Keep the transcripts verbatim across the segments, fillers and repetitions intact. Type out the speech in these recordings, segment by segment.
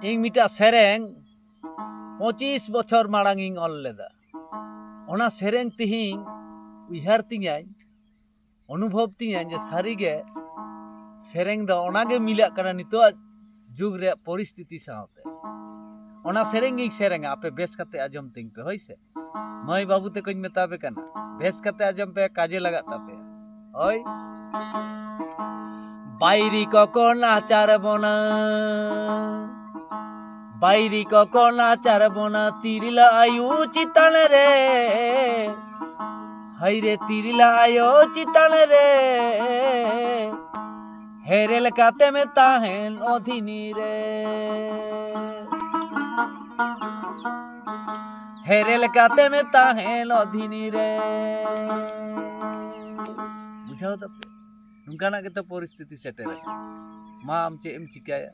ᱤᱧ ᱢᱤᱫᱴᱟᱜ ᱥᱮᱨᱮᱧ ᱯᱚᱸᱪᱤᱥ ᱵᱚᱪᱷᱚᱨ ᱢᱟᱲᱟᱝ ᱤᱧ ᱚᱞ ᱞᱮᱫᱟ᱾ ᱚᱱᱟ ᱥᱮᱨᱮᱧ ᱛᱮᱦᱤᱧ ᱩᱭᱦᱟᱹᱨ ᱛᱤᱧᱟᱹᱧ, ᱚᱱᱩᱵᱷᱚᱵ ᱛᱤᱧᱟᱹᱧ ᱡᱮ ᱥᱟᱹᱨᱤᱜᱮ ᱥᱮᱨᱮᱧ ᱫᱚ ᱚᱱᱟᱜᱮ ᱢᱤᱞᱟᱜ ᱠᱟᱱᱟ ᱱᱤᱛᱚᱜ ᱡᱩᱜᱽ ᱨᱮᱭᱟᱜ ᱯᱚᱨᱤᱥᱛᱷᱤᱛᱤ ᱥᱟᱶᱛᱮ᱾ ᱚᱱᱟ ᱥᱮᱨᱮᱧ ᱜᱤᱧ ᱥᱮᱨᱮᱧᱟ, ᱟᱯᱮ ᱵᱮᱥ ᱠᱟᱛᱮ ᱟᱸᱡᱚᱢ ᱛᱤᱧ ᱯᱮ, ᱦᱳᱭ ᱥᱮ? ᱢᱟᱹᱭ ᱵᱟᱹᱵᱩ ᱛᱟᱠᱚᱧ ᱢᱮᱛᱟ ᱯᱮ ᱠᱟᱱᱟ, ᱵᱮᱥ ᱠᱟᱛᱮ ᱟᱸᱡᱚᱢ ᱯᱮ, ᱠᱟᱡᱮ ᱞᱟᱜᱟᱜ ᱛᱟᱯᱮᱭᱟ᱾ ᱦᱳᱭ᱾ ᱵᱟᱭᱨᱤ ᱠᱚᱠᱚ ᱱᱟᱪᱟᱨ ᱵᱚᱱᱟ, ᱵᱟᱭᱨᱤ ᱠᱚᱠᱚ ᱱᱟᱪᱟᱨ ᱵᱚᱱᱟ ᱛᱤᱨᱞᱟᱹ ᱟᱭᱳ ᱪᱮᱛᱟᱱ ᱨᱮ᱾ ᱦᱟᱭ ᱨᱮ ᱛᱤᱨᱞᱟᱹ ᱟᱭᱳ ᱪᱮᱛᱟᱱ ᱨᱮ, ᱦᱮᱨᱮᱞ ᱠᱟᱛᱮᱢ ᱛᱟᱦᱮᱱ ᱚᱫᱷᱤᱱᱤ ᱨᱮ, ᱦᱮᱨᱮᱞ ᱠᱟᱛᱮᱢ ᱛᱟᱦᱮᱱ ᱚᱫᱷᱤᱱᱤ ᱨᱮ᱾ ᱵᱩᱡᱷᱟᱹᱣ ᱫᱟᱯᱮ? ᱱᱚᱝᱠᱟᱱᱟᱜ ᱜᱮᱛᱚ ᱯᱚᱨᱤᱥᱛᱷᱤᱛᱤ ᱥᱮᱴᱮᱨ ᱟᱠᱟᱱᱟ᱾ ᱢᱟ ᱟᱢ ᱪᱮᱫ ᱮᱢ ᱪᱤᱠᱟᱹᱭᱟ?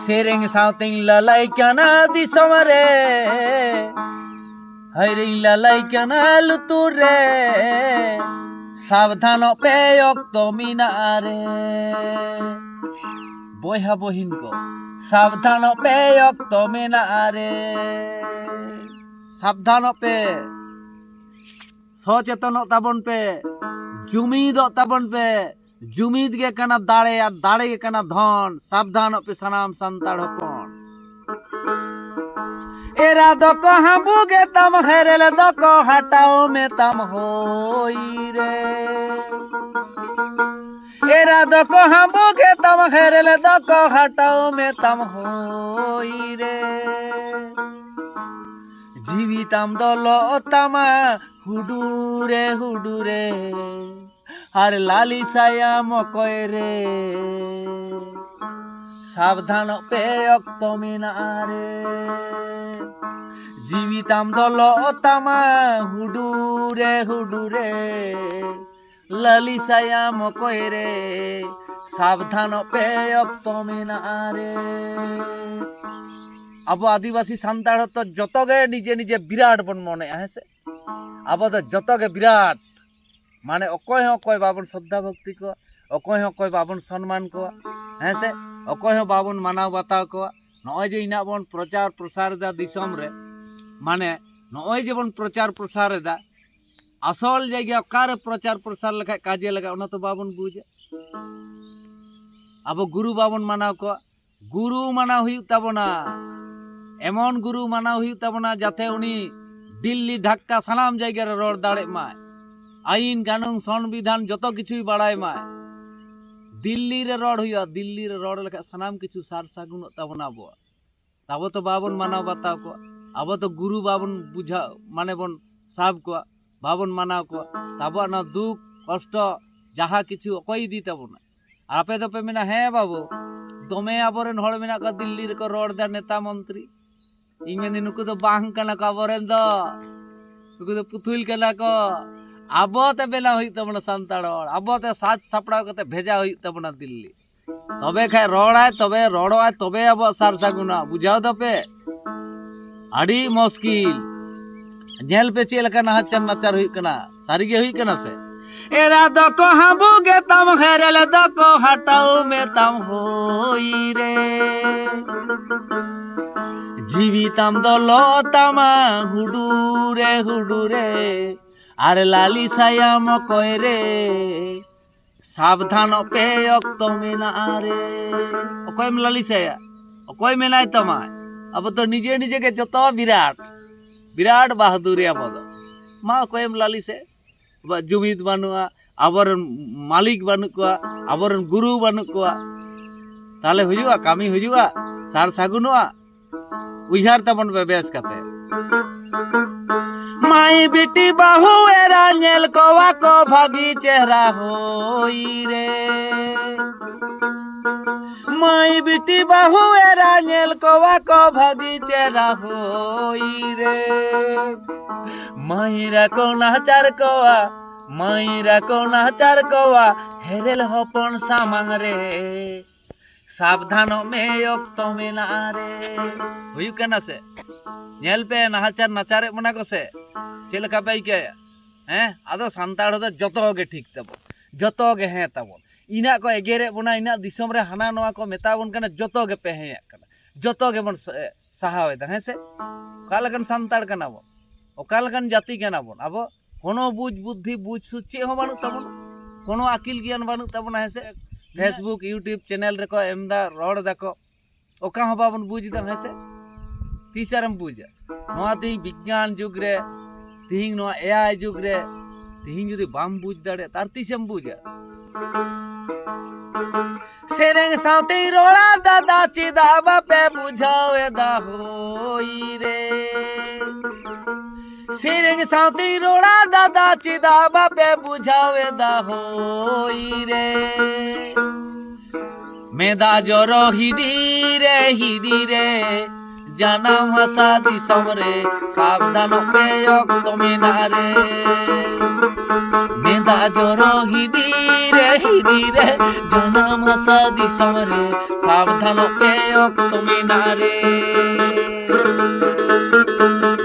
ᱥᱮᱨᱮᱧ ᱥᱟᱶᱛᱮᱧ ᱞᱟᱞᱟᱭ ᱠᱟᱱᱟ ᱫᱤᱥᱚᱢ ᱨᱮ, ᱦᱟᱭᱨᱮᱧ ᱞᱟᱞᱟᱭ ᱠᱟᱱᱟ ᱞᱩᱛᱩᱨ ᱨᱮ, ᱥᱟᱵᱫᱷᱟᱱᱚᱜ ᱯᱮ ᱚᱠᱛᱚ ᱢᱮᱱᱟᱜᱼᱟ ᱨᱮ᱾ ᱵᱚᱭᱦᱟ ᱵᱚᱦᱤᱱ ᱠᱚ, ᱥᱟᱵᱫᱷᱟᱱᱚᱜ ᱯᱮ ᱚᱠᱛᱚ ᱢᱮᱱᱟᱜᱼᱟ ᱨᱮ᱾ ᱥᱟᱵᱫᱷᱟᱱᱚᱜ ᱯᱮ, ᱥᱚᱪᱮᱛᱚᱱᱚᱜ ᱛᱟᱵᱚᱱ ᱯᱮ, ᱡᱩᱢᱤᱫᱚᱜ ᱛᱟᱵᱚᱱ ᱯᱮ᱾ ᱡᱩᱢᱤᱫ ᱜᱮ ᱠᱟᱱᱟ ᱫᱟᱲᱮ ᱟᱨ ᱫᱟᱲᱮ ᱜᱮ ᱠᱟᱱᱟ ᱫᱷᱚᱱ᱾ ᱥᱟᱵᱫᱷᱟᱱᱚᱜ ᱯᱮ ᱥᱟᱱᱟᱢ ᱥᱟᱱᱛᱟᱲ ᱦᱚᱯᱚᱱ᱾ ᱮᱨᱟ ᱫᱚᱠᱚ ᱦᱟᱸᱵᱩ ᱜᱮ ᱛᱟᱢ, ᱦᱮᱨᱮᱞ ᱫᱚᱠᱚ ᱦᱟᱴᱟᱣ ᱢᱮ ᱛᱟᱢ ᱦᱳᱭ ᱨᱮ᱾ ᱮᱨᱟ ᱫᱚᱠᱚ ᱦᱟᱸᱵᱩ ᱜᱮ ᱛᱟᱢ, ᱦᱮᱨᱮᱞ ᱫᱚᱠᱚ ᱦᱟᱴᱟᱣ ᱢᱮ ᱛᱟᱢ ᱦᱳᱭ ᱨᱮ᱾ ᱡᱤᱣᱤ ᱛᱟᱢ ᱫᱚ ᱞᱚ ᱛᱟᱢᱟ ᱦᱩᱰᱩᱨᱮ ᱦᱩᱰᱩᱨᱮ, ᱟᱨ ᱞᱟᱞᱤ ᱥᱟᱭᱟ ᱢᱚᱠᱚᱭ ᱨᱮ᱾ ᱥᱟᱵᱫᱷᱟᱱᱚᱜ ᱯᱮ ᱚᱠᱛᱚ ᱢᱮᱱᱟᱜᱼᱟ ᱨᱮ᱾ ᱡᱤᱣᱤ ᱛᱟᱢ ᱫᱚ ᱞᱚ ᱛᱟᱢᱟ ᱦᱩᱰᱩᱨᱮ ᱦᱩᱰᱩᱨᱮ, ᱞᱟᱞᱤ ᱥᱟᱭᱟ ᱢᱚᱠᱚᱭ ᱨᱮ᱾ ᱥᱟᱵᱫᱷᱟᱱᱚᱜ ᱯᱮ ᱚᱠᱛᱚ ᱢᱮᱱᱟᱜᱼᱟ ᱨᱮ᱾ ᱟᱵᱚ ᱟᱹᱫᱤᱵᱟᱹᱥᱤ ᱥᱟᱱᱛᱟᱲ ᱦᱚᱸᱛᱚ ᱡᱚᱛᱚ ᱜᱮ ᱱᱤᱡᱮ ᱱᱤᱡᱮ ᱵᱤᱨᱟᱴ ᱵᱚᱱ ᱢᱚᱱᱮᱜᱼᱟ, ᱦᱮᱸ ᱥᱮ? ᱟᱵᱚ ᱫᱚ ᱡᱚᱛᱚ ᱜᱮ ᱵᱤᱨᱟᱴ, ᱢᱟᱱᱮ ᱚᱠᱚᱭ ᱦᱚᱸ ᱚᱠᱚᱭ ᱵᱟᱵᱚᱱ ᱥᱨᱚᱫᱷᱟ ᱵᱷᱚᱠᱛᱤ ᱠᱚᱣᱟ᱾ ᱚᱠᱚᱭ ᱦᱚᱸ ᱚᱠᱚᱭ ᱵᱟᱵᱚᱱ ᱥᱚᱱᱢᱟᱱ ᱠᱚᱣᱟ, ᱦᱮᱸ ᱥᱮ? ᱚᱠᱚᱭ ᱦᱚᱸ ᱵᱟᱵᱚᱱ ᱢᱟᱱᱟᱣ ᱵᱟᱛᱟᱣ ᱠᱚᱣᱟ᱾ ᱱᱚᱜᱼᱚᱭ ᱡᱮ ᱤᱱᱟᱹᱜ ᱵᱚᱱ ᱯᱨᱚᱪᱟᱨ ᱯᱨᱚᱥᱟᱨ ᱮᱫᱟ ᱫᱤᱥᱚᱢ ᱨᱮ, ᱢᱟᱱᱮ ᱱᱚᱜᱼᱚᱭ ᱡᱮᱵᱚᱱ ᱯᱨᱚᱪᱟᱨ ᱯᱨᱚᱥᱟᱨ ᱮᱫᱟ, ᱟᱥᱚᱞ ᱡᱟᱭᱜᱟ ᱚᱠᱟᱨᱮ ᱯᱨᱚᱪᱟᱨ ᱯᱨᱚᱥᱟᱨ ᱞᱮᱠᱷᱟᱡ ᱠᱟᱡᱮ ᱞᱟᱜᱟᱜ, ᱚᱱᱟ ᱛᱚ ᱵᱟᱵᱚᱱ ᱵᱩᱡᱟ᱾ ᱟᱵᱚ ᱜᱩᱨᱩ ᱵᱟᱵᱚᱱ ᱢᱟᱱᱟᱣ ᱠᱚᱣᱟ᱾ ᱜᱩᱨᱩ ᱢᱟᱱᱟᱣ ᱦᱩᱭᱩᱜ ᱛᱟᱵᱚᱱᱟ᱾ ᱮᱢᱚᱱ ᱜᱩᱨᱩ ᱢᱟᱱᱟᱣ ᱦᱩᱭᱩᱜ ᱛᱟᱵᱚᱱᱟ ᱡᱟᱛᱮ ᱩᱱᱤ ᱫᱤᱞᱞᱤ, ᱰᱷᱟᱠᱟ, ᱥᱟᱱᱟᱢ ᱡᱟᱭᱜᱟ ᱨᱮ ᱨᱚᱲ ᱫᱟᱲᱮᱜ ᱢᱟᱭ, ᱟᱭᱤᱱ ᱠᱟᱹᱱᱩᱱ ᱥᱚᱝᱵᱤᱫᱷᱟᱱ ᱡᱚᱛᱚ ᱠᱤᱪᱷᱩᱭ ᱵᱟᱲᱟᱭ ᱢᱟᱭ᱾ ᱫᱤᱞᱞᱤ ᱨᱮ ᱨᱚᱲ ᱦᱩᱭᱩᱜᱼᱟ᱾ ᱫᱤᱞᱞᱤ ᱨᱮ ᱨᱚᱲ ᱞᱮᱠᱷᱟᱡ ᱥᱟᱱᱟᱢ ᱠᱤᱪᱷᱩ ᱥᱟᱨ ᱥᱟᱹᱜᱩᱱᱚᱜ ᱛᱟᱵᱚᱱᱟ ᱟᱵᱚᱣᱟᱜ᱾ ᱟᱵᱚ ᱛᱚ ᱵᱟᱵᱚᱱ ᱢᱟᱱᱟᱣ ᱵᱟᱛᱟᱣ ᱠᱚᱣᱟ᱾ ᱟᱵᱚ ᱛᱚ ᱜᱩᱨᱩ ᱵᱟᱵᱚᱱ ᱵᱩᱡᱷᱟᱹᱣ, ᱢᱟᱱᱮ ᱵᱚᱱ ᱥᱟᱵ ᱠᱚᱣᱟ, ᱵᱟᱵᱚᱱ ᱢᱟᱱᱟᱣ ᱠᱚᱣᱟ᱾ ᱛᱚ ᱟᱵᱚᱣᱟᱜ ᱱᱚᱣᱟ ᱫᱩᱠ ᱠᱚᱥᱴᱚ ᱡᱟᱦᱟᱸ ᱠᱤᱪᱷᱩ ᱚᱠᱚᱭ ᱤᱫᱤ ᱛᱟᱵᱚᱱᱟ? ᱟᱨ ᱟᱯᱮ ᱫᱚᱯᱮ ᱢᱮᱱᱟ, "ᱦᱮᱸ ᱵᱟᱹᱵᱩ, ᱫᱚᱢᱮ ᱟᱵᱚᱨᱮᱱ ᱦᱚᱲ ᱢᱮᱱᱟᱜ ᱠᱚᱣᱟ ᱫᱤᱞᱞᱤ ᱨᱮᱠᱚ ᱨᱚᱲ ᱮᱫᱟ, ᱱᱮᱛᱟ ᱢᱚᱱᱛᱨᱤ᱾" ᱤᱧ ᱢᱮᱱᱫᱟᱹᱧ, ᱱᱩᱠᱩ ᱫᱚ ᱵᱟᱝ ᱠᱟᱱᱟ ᱠᱚ ᱟᱵᱚᱨᱮᱱ ᱫᱚ, ᱱᱩᱠᱩ ᱫᱚ ᱯᱩᱛᱩᱞ ᱠᱟᱱᱟ ᱠᱚ᱾ ᱟᱵᱚ ᱛᱮ ᱵᱮᱱᱟᱣ ᱦᱩᱭᱩᱜ ᱛᱟᱵᱚᱱᱟ ᱥᱟᱱᱛᱟᱲ ᱦᱚᱲ, ᱟᱵᱚ ᱛᱮ ᱥᱟᱡᱽ ᱥᱟᱯᱲᱟᱣ ᱠᱟᱛᱮ ᱵᱷᱮᱡᱟ ᱦᱩᱭᱩᱜ ᱛᱟᱵᱚᱱᱟ ᱫᱤᱞᱞᱤ᱾ ᱛᱚᱵᱮ ᱠᱷᱟᱡ ᱨᱚᱲᱟᱭ, ᱛᱚᱵᱮ ᱨᱚᱲᱚᱜᱼᱟᱭ, ᱛᱚᱵᱮ ᱟᱵᱚᱣᱟᱜ ᱥᱟᱨ ᱥᱟᱹᱜᱩᱱᱟ᱾ ᱵᱩᱡᱷᱟᱹᱣ ᱫᱟᱯᱮ? ᱟᱹᱰᱤ ᱢᱩᱥᱠᱤᱞ᱾ ᱧᱮᱞ ᱯᱮ ᱪᱮᱫ ᱞᱮᱠᱟ ᱱᱟᱦᱟᱪᱟᱨ ᱱᱟᱪᱟᱨ ᱦᱩᱭᱩᱜ ᱠᱟᱱᱟ, ᱥᱟᱹᱨᱤ ᱜᱮ ᱦᱩᱭᱩᱜ ᱠᱟᱱᱟ ᱥᱮ? ᱮᱨᱟ ᱫᱚᱠᱚ ᱦᱟᱸᱵᱩ ᱜᱮ ᱛᱟᱢ, ᱦᱮᱨᱮᱞ ᱫᱚᱠᱚ ᱦᱟᱴᱟᱣ ᱢᱮ ᱛᱟᱢ ᱦᱳᱭ ᱨᱮ᱾ ᱡᱤᱣᱤ ᱛᱟᱢ ᱫᱚ ᱞᱚ ᱛᱟᱢᱟ ᱦᱩᱰᱩᱨᱮ ᱦᱩᱰᱩᱨᱮ, ᱟᱨ ᱞᱟᱞᱤ ᱥᱟᱭᱟᱢ ᱚᱠᱚᱭ ᱨᱮ? ᱥᱟᱵᱫᱷᱟᱱᱚᱜ ᱯᱮ, ᱚᱠᱛᱚ ᱢᱮᱱᱟᱜᱼᱟ ᱨᱮ᱾ ᱚᱠᱚᱭᱮᱢ ᱞᱟᱹᱞᱤᱥᱟᱭᱟ? ᱚᱠᱚᱭ ᱢᱮᱱᱟᱭ ᱛᱟᱢᱟ? ᱟᱵᱚ ᱫᱚ ᱱᱤᱡᱮ ᱱᱤᱡᱮ ᱜᱮ ᱡᱚᱛᱚ ᱵᱤᱨᱟᱴ, ᱵᱤᱨᱟᱴ ᱵᱟᱦᱟᱫᱩᱨᱤ ᱟᱵᱚ ᱫᱚ᱾ ᱢᱟ ᱚᱠᱚᱭᱮᱢ ᱞᱟᱹᱞᱤᱥᱮ? ᱟᱵᱚᱣᱟᱜ ᱡᱩᱢᱤᱫ ᱵᱟᱹᱱᱩᱜᱼᱟ, ᱟᱵᱚᱨᱮᱱ ᱢᱟᱹᱞᱤᱠ ᱵᱟᱹᱱᱩᱜ ᱠᱚᱣᱟ, ᱟᱵᱚᱨᱮᱱ ᱜᱩᱨᱩ ᱵᱟᱹᱱᱩᱜ ᱠᱚᱣᱟ᱾ ᱛᱟᱦᱞᱮ ᱦᱩᱭᱩᱜᱼᱟ? ᱠᱟᱹᱢᱤ ᱦᱩᱭᱩᱜᱼᱟ? ᱥᱟᱨ ᱥᱟᱹᱜᱩᱱᱚᱜᱼᱟ? ᱩᱭᱦᱟᱹᱨ ᱛᱟᱵᱚᱱ ᱯᱮ ᱵᱮᱥ ᱠᱟᱛᱮ᱾ ᱢᱟᱹᱭ ᱵᱤᱴᱤ ᱵᱟᱹᱦᱩ ᱮᱨᱟ ᱧᱮᱞ ᱠᱚᱣᱟ ᱠᱚ ᱵᱷᱟᱹᱜᱤ ᱪᱮᱦᱨᱟ ᱦᱳᱭ ᱨᱮ᱾ ᱢᱟᱹᱭ ᱵᱤᱴᱤ ᱵᱟᱹᱦᱩ ᱮᱨᱟ ᱧᱮᱞ ᱠᱚᱣᱟ ᱠᱚ ᱵᱷᱟᱹᱜᱤ ᱪᱮᱦᱨᱟ ᱦᱳᱭ ᱨᱮ᱾ ᱢᱟᱹᱭ ᱨᱟ ᱠᱚ ᱱᱟᱦᱪᱟᱨ ᱠᱚᱣᱟ, ᱢᱟᱹᱭ ᱨᱟ ᱠᱚ ᱱᱟᱦᱪᱟᱨ ᱠᱚᱣᱟ ᱦᱮᱨᱮᱞ ᱦᱚᱯᱚᱱ ᱥᱟᱢᱟᱝ ᱨᱮ᱾ ᱥᱟᱵᱫᱷᱟᱱᱚᱜ ᱢᱮ, ᱚᱠᱛᱚ ᱢᱮᱱᱟᱜᱼᱟ ᱨᱮ᱾ ᱦᱩᱭᱩᱜ ᱠᱟᱱᱟ ᱥᱮ? ᱧᱮᱞ ᱯᱮ, ᱱᱟᱦᱟᱪᱟᱨ ᱱᱟᱪᱟᱨᱮᱫ ᱵᱚᱱᱟ ᱠᱚ ᱥᱮ᱾ ᱪᱮᱫ ᱞᱮᱠᱟ ᱯᱮ ᱟᱹᱭᱠᱟᱹᱭᱟ? ᱦᱮᱸ, ᱟᱫᱚ ᱥᱟᱱᱛᱟᱲ ᱫᱚ ᱡᱚᱛᱚ ᱜᱮ ᱴᱷᱤᱠ ᱛᱟᱵᱚᱱ, ᱡᱚᱛᱚ ᱜᱮ ᱦᱮᱸ ᱛᱟᱵᱚᱱ᱾ ᱤᱱᱟᱹᱜ ᱠᱚ ᱮᱜᱮᱨᱮᱫ ᱵᱚᱱᱟ, ᱤᱱᱟᱹᱜ ᱫᱤᱥᱚᱢ ᱨᱮ ᱦᱟᱱᱟ ᱱᱚᱣᱟ ᱠᱚ ᱢᱮᱛᱟ ᱵᱚᱱ ᱠᱟᱱᱟ, ᱡᱚᱛᱚ ᱜᱮᱯᱮ ᱦᱮᱸᱭᱟᱜ ᱠᱟᱱᱟ, ᱡᱚᱛᱚ ᱜᱮᱵᱚᱱ ᱥ-, ᱮ, ᱥᱟᱦᱟᱣ ᱮᱫᱟ, ᱦᱮᱸ ᱥᱮ? ᱚᱠᱟ ᱞᱮᱠᱟᱱ ᱥᱟᱱᱛᱟᱲ ᱠᱟᱱᱟ ᱵᱚᱱ? ᱚᱠᱟ ᱞᱮᱠᱟᱱ ᱡᱟᱹᱛᱤ ᱠᱟᱱᱟ ᱵᱚᱱ ᱟᱵᱚ? ᱠᱳᱱᱳ ᱵᱩᱡᱽ ᱵᱩᱫᱽᱫᱷᱤ, ᱵᱩᱡᱽ ᱥᱩᱡᱽ ᱪᱮᱫ ᱦᱚᱸ ᱵᱟᱹᱱᱩᱜ ᱛᱟᱵᱚᱱᱟ, ᱠᱳᱱᱳ ᱟᱹᱠᱤᱞ ᱜᱮᱭᱟᱱ ᱵᱟᱹᱱᱩᱜ ᱛᱟᱵᱚᱱᱟ, ᱦᱮᱸ ᱥᱮ? Facebook, YouTube ᱪᱮᱱᱮᱞ ᱨᱮᱠᱚ ᱮᱢ ᱮᱫᱟ, ᱨᱚᱲ ᱫᱟᱠᱚ, ᱚᱠᱟ ᱦᱚᱸ ᱵᱟᱵᱚᱱ ᱵᱩᱡᱽ ᱮᱫᱟ, ᱦᱮᱸ ᱥᱮ? ᱛᱤᱥ ᱟᱨᱮᱢ ᱵᱩᱡᱟ? ᱱᱚᱣᱟ ᱛᱮᱦᱮᱧ ᱵᱤᱜᱽᱜᱟᱱ ᱡᱩᱜᱽ ᱨᱮ, ᱛᱮᱦᱮᱧ ᱱᱚᱣᱟ ᱮ ᱟᱭ ᱡᱩᱜᱽ ᱨᱮ, ᱛᱮᱦᱮᱧ ᱡᱩᱫᱤ ᱵᱟᱢ ᱵᱩᱡᱽ ᱫᱟᱲᱮᱭᱟᱜᱼᱟ, ᱛᱟᱨ ᱛᱤᱥᱮᱢ ᱵᱩᱡᱟ? ᱥᱮᱨᱮᱧ ᱥᱟᱶᱛᱮᱧ ᱨᱚᱲᱟ ᱫᱟᱫᱟ, ᱪᱮᱫᱟᱜ ᱵᱟᱯᱮ ᱵᱩᱡᱷᱟᱹᱣ ᱮᱫᱟ ᱦᱳᱭ ᱨᱮ? ᱥᱮᱨᱮᱧ ᱥᱟᱶᱛᱮᱧ ᱨᱚᱲᱟ ᱫᱟᱫᱟ, ᱪᱮᱫᱟᱜ ᱵᱟᱯᱮ ᱵᱩᱡᱷᱟᱹᱣ ᱮᱫᱟ ᱦᱳᱭ ᱨᱮ? ᱢᱮᱫᱟᱜ ᱡᱚᱨᱚ ᱦᱤᱰᱤ ᱨᱮ, ᱦᱤᱰᱤ ᱨᱮ, ᱡᱟᱱᱟᱢ ᱦᱟᱥᱟ ᱫᱤᱥᱚᱢ ᱨᱮ, ᱥᱟᱵᱫᱷᱟᱱᱚᱜ ᱯᱮ ᱚᱠᱛᱚ ᱢᱮᱱᱟᱜ ᱨᱮ᱾ ᱢᱮᱫᱟᱜ ᱡᱚᱨᱚ ᱦᱤᱰᱤ ᱨᱮ, ᱦᱤᱰᱤ ᱨᱮ, ᱡᱟᱱᱟᱢ ᱦᱟᱥᱟ ᱫᱤᱥᱚᱢ ᱨᱮ, ᱥᱟᱵᱫᱷᱟᱱᱚᱜ ᱯᱮ ᱚᱠᱛᱚ ᱢᱮᱱᱟᱜ ᱨᱮ᱾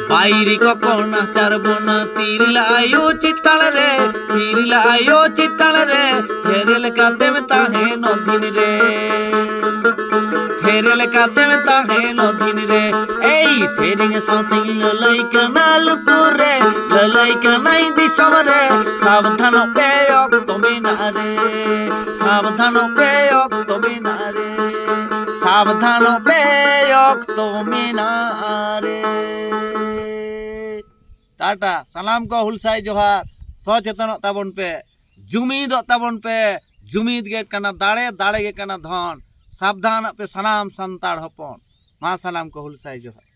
ᱵᱟᱭᱨᱤ ᱠᱚᱠᱚ ᱱᱟᱪᱟᱨ ᱵᱚᱱᱟ ᱛᱤᱨᱞᱟᱹ ᱟᱭᱳ ᱪᱮᱛᱟᱱ ᱨᱮ, ᱛᱤᱨᱞᱟᱹ ᱟᱭᱳ ᱪᱮᱛᱟᱱ ᱨᱮ, ᱦᱮᱨᱮᱞ ᱠᱟᱛᱮᱢ ᱛᱟᱦᱮᱱ ᱫᱤᱱ ᱨᱮ, ᱦᱮᱨᱮᱞ ᱠᱟᱛᱮᱢ ᱛᱟᱦᱮᱱ ᱫᱤᱱ ᱨᱮ᱾ ᱮᱭ ᱥᱮᱨᱮᱧ ᱥᱟᱶᱛᱮᱧ ᱞᱟᱹᱞᱟᱹᱭ ᱠᱟᱱᱟ ᱞᱩᱛᱩᱨ ᱨᱮ, ᱞᱟᱹᱞᱟᱹᱭ ᱠᱟᱱᱟᱭ ᱫᱤᱥᱚᱢ ᱨᱮ, ᱥᱟᱵᱫᱷᱟᱱᱚᱜ ᱯᱮ ᱚᱠᱛᱚ ᱢᱮᱱᱟᱜ ᱨᱮ, ᱥᱟᱵᱫᱷᱟᱱᱚᱜ ᱯᱮ ᱚᱠᱛᱚ ᱢᱮᱱᱟᱜ ᱨᱮ, ᱥᱟᱵᱫᱷᱟᱱᱚᱜ ᱯᱮ ᱚᱠᱛᱚ ᱢᱮᱱᱟᱜ ᱨᱮ᱾ ᱴᱟᱴᱟ, ᱥᱟᱱᱟᱢ ᱠᱚ ᱦᱩᱞᱥᱟᱹᱭ ᱡᱚᱦᱟᱨ, ᱥᱚᱪᱮᱛᱚᱱᱚᱜ ᱛᱟᱵᱚᱱ ᱯᱮ, ᱡᱩᱢᱤᱫᱚᱜ ᱛᱟᱵᱚᱱ ᱯᱮ, ᱡᱩᱢᱤᱫ ᱜᱮ ᱠᱟᱱᱟ ᱫᱟᱲᱮ, ᱫᱟᱲᱮ ᱜᱮ ᱠᱟᱱᱟ ᱫᱷᱚᱱ᱾ ᱥᱟᱵᱫᱷᱟᱱᱚᱜ ᱯᱮ ᱥᱟᱱᱟᱢ ᱥᱟᱱᱛᱟᱲ ᱦᱚᱯᱚᱱ᱾ ᱢᱟ ᱥᱟᱱᱟᱢ ᱠᱚ ᱦᱩᱞᱥᱟᱹᱭ ᱡᱚᱦᱟᱨ᱾